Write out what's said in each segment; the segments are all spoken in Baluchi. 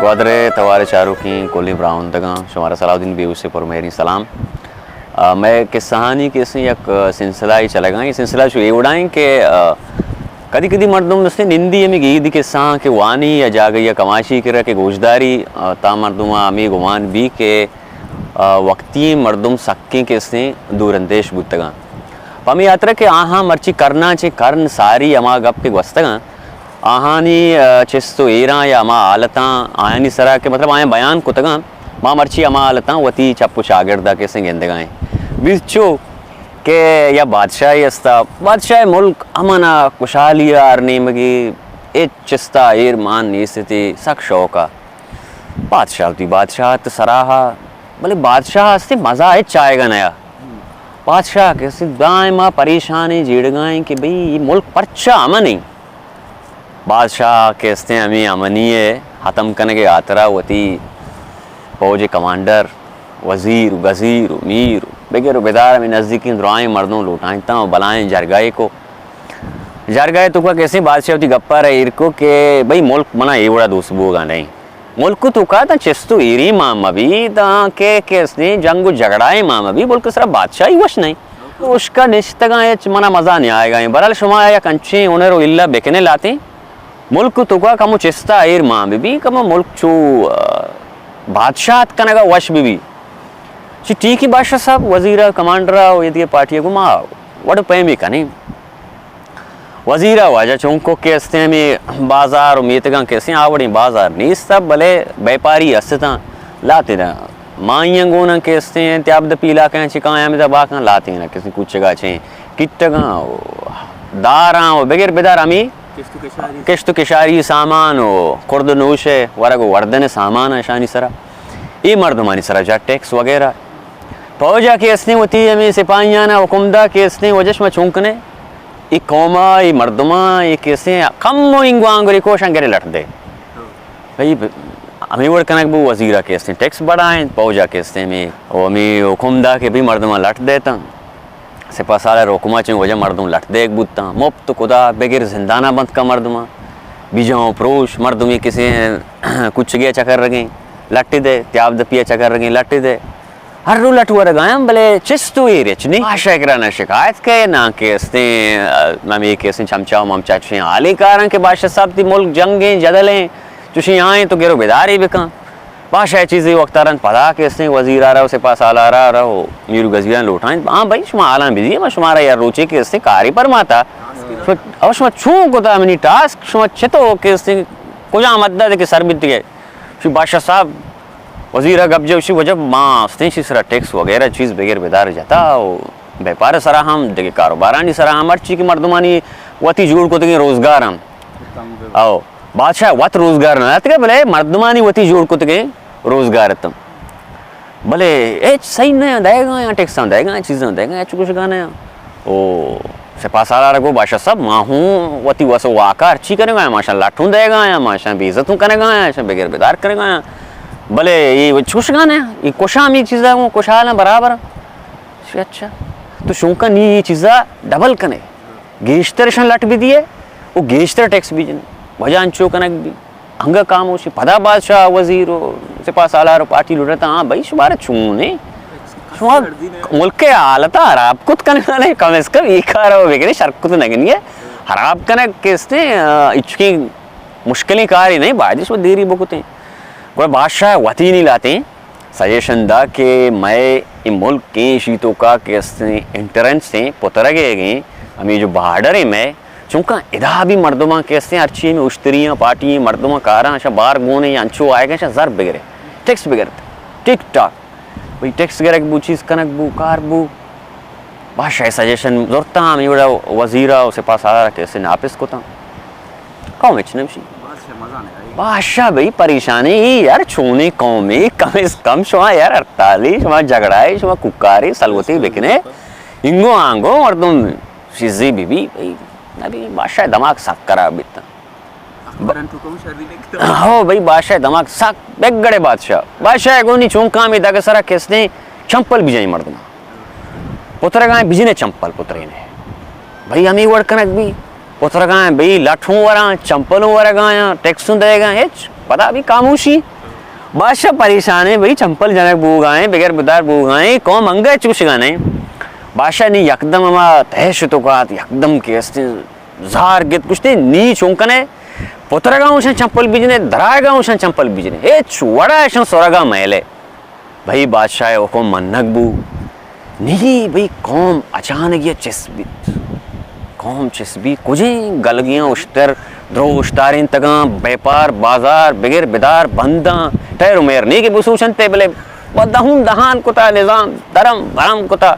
گوادر ءِ توار ءِ چاروکیں کلیں براہندگاں، شمارا صلاح الدین بیوس ءِ پرمہریں سلام۔ آ، مئے قصہانی کسیں یک سلسلہ ئے چلگا ایں۔ اے سلسلہ چو اے وڑا ایں کہ، آ، کدی کدی مردم مثلاً نندی ہمے گیدی قصہاں کہ وانی یا جاگہے یا کماشے کرا کہ گوشداری، آ، تاں مردماں ہمے گمان بی کہ، آ، وقتی مردم سکیں کسیں دوراندیش بوتگاں۔ پہ ہمے ہاترا کہ آہاں مرچی کرناں چہ کرن ساری ہما گپ کہ گوستگاں، آہانی، آ، چست و ایراں یا ہما حالتاں آیانی سرا کہ مطلب آیاں بیان کتگاں، ما مرچی ہما حالتاں وتی چپ و چاگردا کسیں گندگا ایں۔ بیت چو کہ یا بادشاہے استا، بادشاہ ملک امنا خوشحالی ءَ ہر نیمگے ہچ چستا ایر مان نیستی، سک شوقا۔ بادشاہ وتی بادشاہت سراہا، بلے بادشاہ استے مزہ ہچ آیگا نیا۔ بادشاہ کسیں دائما پریشانیں، جیڑگائیں کہ بھئی اے ملک پرچا امن ایں۔ بادشاہ کہ استیں ہمے امنی ءِ ختم کنگ ءِ ہاترا وتی پوج ءِ کمانڈر، وزیر و گزیر و میر و بگر و بدار ہمے نزیکیں درائیں مردم لوٹائینتاں و بلائیں جرگہ ئے کو۔ جرگہ ءِ توکا کہ استیں بادشاہ وتی گپا را ایر کو کہ بھئی ملک منا اے وڑا دوست بوگا نئیں۔ ملک ءِ توکا داں چست و ایریں مان مہ بی، داں کہ کہ استیں جنگ و جھگڑائیں مان مہ بی، ملک ءِ سرا بادشاہی وش نئیں۔ اشکا نشتگاں ہچ منا مزہ نیایگا ایں۔ بہرحال شما یک انچیں ہنر و الا بکنے لاتیں۔ ملک ءِ توکا کمو چستا ایر مان بہ بی، کمو ملک چو، آ، بادشاہت کنگا وش بہ بی۔ چی ٹھیک ایں بادشاہ صاحب، وزیر ءَ، کمانڈر ءَ و ایدگہ پارٹی ءَ گوں ما وڑ پیمے کنیں۔ وزیر ءَ واجہ چونکو کہ استیں ہمے بازار و میتگاں کہ استیں آ وڑیں بازار نیست، بلے بیپاری استاں لاتیں ماہیاں گوناں کہ استیں تیاب دپی علاقہ چکاں ہمدا باکاں لاتیں کسیں کوچگا چیں کٹگاں و داراں و بگر بدار ہمے کشت و کشاری۔ کشت و کشاری سامان و خورد و نوش ءِ ورگ و وردن ءِ سامان اشانی سرا، اے مردمانی سرا جا ٹیکس وغیرہ۔ پوج ءَ کہ استیں وتی ہمے سپاہیان ءَ حکم دا کہ استیں واجہ شما چون کنے، اے قوم ءَ، اے مردماں، اے کہ استیں کمو اینگو آنگری کوشاں گرے لٹ دے۔ بھئی، ہمے وڑ کنگ بو، وزیر ءَ کہ استیں ٹیکس بڑھائیں، پوج ءَ کہ استیں ہمے، او ہمے حکم دا کہ بھئی مردماں لٹ دیتاں۔ سپاہ سالار ءِ حکم ءَ چہ واجہ مردم لٹ دیگ بوتاں۔ مپت کدا بگر زندانا بند کا مردماں۔ بیجاں و پروش مردمے کسے کچگے ءَ چکر رگیں لٹ دے، تیاب دپی ءَ چکر رگیں لٹ دے۔ ہر رو لٹ ورگایاں، بلے چست و ایر ہچ نی۔ بادشاہ ءِ کرا نہ شکایت کئے، نہ کہ استیں، آ، ہمے کہ استیں چمچا و ممچا چشیں حالیں کاراں کہ بادشاہ صاحب تئی ملک جنگیں، جدلیں، چشیں آئیں تو گر و بدارے بکن۔ بادشاہ چیزے وقت ءَ رند پدا کہ استیں وزیر ءَ را و سپاہ سالار ءَ را و میر و گزیراں لوٹائیں، ہاں بھئی، شما حالاں بدیے، ما شمارا یا روچے کہ استیں کارے پرماتا۔ شما، او شما چون کتا منی ٹاسک، شما چتو کہ استیں کجام حد ءَ کہ سر بیتگے؟ شی بادشاہ صاحب، وزیر ءَ گپ جت، شی واجہ ما استیں شی سرا ٹیکس وغیرہ چیز بگر بدار جتا و بیپار سرا ہم، دگہ کاروبارانی سرا ہم، ہرچی کہ مردمانی وتی جوڑ کتگیں روزگار ہم۔ او بادشاہ وت روزگار نہ داتگ، بلے مردمانی وتی جوڑ کتگیں روزگار اتم۔ بلے ہچ صحیح نہ دئیگا یا ٹیکساں دئیگا، چیزاں دئیگا، ہچ گوشگا نہ۔ او سپاہ سالار گو بادشاہ صاحب، ما ہوں وتی وس و واکا ہرچی کنگا، ما شان لٹ ہوں دئیگا، ما شان بے عزت ہوں کنگا، شان بگر بدار کنگا۔ بلے اے چوشگا نہ، اے کشاں ہمے چیزا گوں خوشحالاں برابر۔ اچھا، تو شونکا نی اے چیزا ڈبل کنے۔ گیشتر اشاں لٹ بدیئے و گیشتر ٹیکس بجنے۔ واجہ انچو کنگ بی۔ انگہ کاموشی پدا بادشاہ، وزیر و سپاہ سالار و پارٹی لوٹتا، ہاں بھئی، شمارا چون ایں؟ شما ملک ءِ حالتا حراب کت کنگا نہ، کم از کم اے کارا بکنے، شر کت نہ کنیے۔ حراب کنگ کہ استیں، آ، ہچکیں مشکلیں کارے نہ، باید شما دیری بکتیں۔ گڑا بادشاہ وتی نی لاتیں سجیشن دا کہ مئے اے ملک ایں، اشی توکا کہ استیں انٹرنس ایں، پترگ ئیگیں، ہمے جو بارڈر ایں مئے، چونکا ادا بھی مردماں کہ استیں ہرچی ہمے اشتریاں پارٹی ایں، مردماں کاراں اشاں بار گونے یا انچو آئیگا اشاں زر بگرے، ٹیکس بگرت، ٹک ٹاک۔ بھئی ٹیکس گرگ بو، چیز کنگ بو، کار بو۔ بادشاہ سجیشن زرتاں، ہمے وڑا وزیرا و سپاہ سالارا کہ استیں ناپس کتاں۔ قوم ہچ نمشی۔ بادشاہ بھئی پریشانے، اے یار چونیں قومے، کم از کم شما یار ہڑتالے، شما جھگڑائے، شما کوکارے، سلوتے بکنے۔ انگو آنگو مردم چیزے بی بی، بھئی، نبی بادشاہ دماغ سک خراب بیتا۔ ہو بھئی، بادشاہ دماغ سک بگڑے بادشاہ۔ بادشاہ گونی چونکا ہمے دگ سرا کہ استیں چمپل بجائیں مردم۔ پترگائیں بجنے چمپل پترینے۔ بھئی ہمے وڑ کنگ بی۔ پترگائیں بھئی لٹھوں وراں، چمپلوں ورگایاں، ٹیکسوں دئیگاں، ہچ۔ پدا بھی خاموشی۔ بادشاہ پریشان ایں، بھئی چمپل جنگ بوگا ایں، بگر بدار بوگا ایں، قوم انگہ چوشگا نہ ایں۔ بادشاہ نی یکدم ہما تہش تو کات، یکدم کہ استیں زار گت، گوشتے نی چون کنے، پترگا اوشن چمپل بجنے، درائگا اوشن چمپل بجنے، ہچ وڑا اشن سرگا میلے۔ بھئی بادشاہ حکم منگ بو۔ نی بھئی قوم اچانک یا چست بیت۔ قوم چست بیت، کجیں گلگیاں اشتر، درو اشتارینتگاں، بیپار، بازار، بگر بدار، بنداں، ٹہر و مہر نی کہ بسوچنتے، بلے و دہون دہان کتا، نظام درم برم کتا۔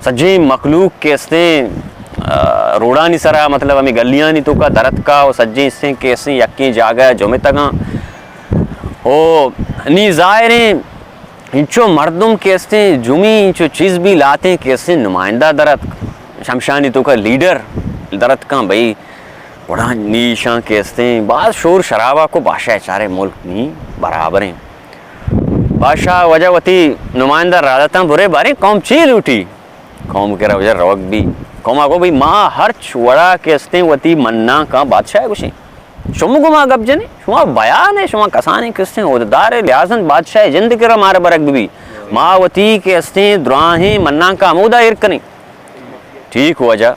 سجیں مخلوق کہ استیں، آ، روڈانی سرا، مطلب ہمیں گلیانی توکا درتکا و سجیں استیں کہ استیں یکیں جاگہ جمتگاں۔ او نی ظاہریں انچو مردم کہ استیں، جمی انچو چیز بھی لاتیں کہ استیں، نمائندہ درت، شمشانی توکا لیڈر درت کن بھئی، گڑا نیشاں کہ استیں، باز شور شرابہ کو بادشاہ چارے ملک نی برابریں۔ بادشاہ وجہ وتی نمائندہ رادتاں برے باریں قوم چی لوٹی؟ قوم کرا وجہ روگ بی۔ قوم آگو بھئی ما ہرچ وڑا کہ استیں وتی مناں کاں بادشاہ گوشیں۔ شما گو ما گپ جنے، شما بیان ہے، شما کسانیں کستیں عہدیدار ہے، لہذا بادشاہ جند کرا مارا برگ بی۔ ما وتی کہ استیں دراہیں مناں کا ہمودا ایر کنیں۔ ٹھیک وجہ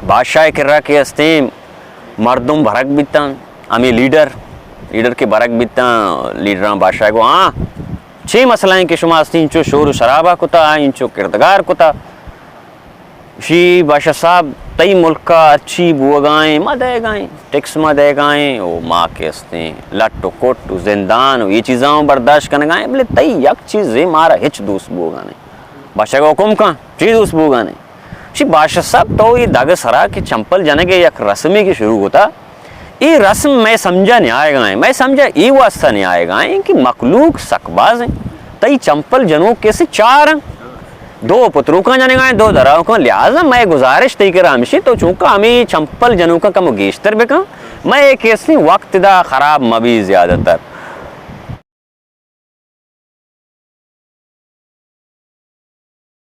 بادشاہ کرا کہ استیں مردم برگ بیتاں، ہمیں لیڈر، لیڈر کے برگ بیتاں، لیڈراں بادشاہ گو، ہاں، چی مسئلہ ہیں کہ شما استیں انچو شور و شرابہ کتا، انچو کردگار کتا؟ شی بادشاہ صاحب، تئی ملکا ہرچی بوگائیں، ما دئیگائیں، ٹیکس ما دئیگائیں، او ما کہ استیں، لٹ و کٹ و زندان و یہ چیزاں برداشت کنگائیں، بلے تئی یک چیزے مارا ہچ دوست بوگا نہیں۔ بادشاہ گو حکم کن، چی دوست بوگا نہیں؟ شی بادشاہ صاحب، تو یہ دگ سرا کہ چمپل جنگے یک رسمے کہ شروع ہوتا، اے رسم مئے سمجھا نیایگا ایں، مئے سمجھا اے واسطہ نیایگا ایں کہ مخلوق سک باز ایں، تئی چمپل جنوک کسے چار ایں، دو پتروکاں جنگا ایں، دو دراوکاں، لہذا مئے گزارش تئی کرا ہمشی تو چونکا ہمیں چمپل جنوکاں کم گیشتر بکن، مئے کسے وقت دا خراب مبی زیادہ تر۔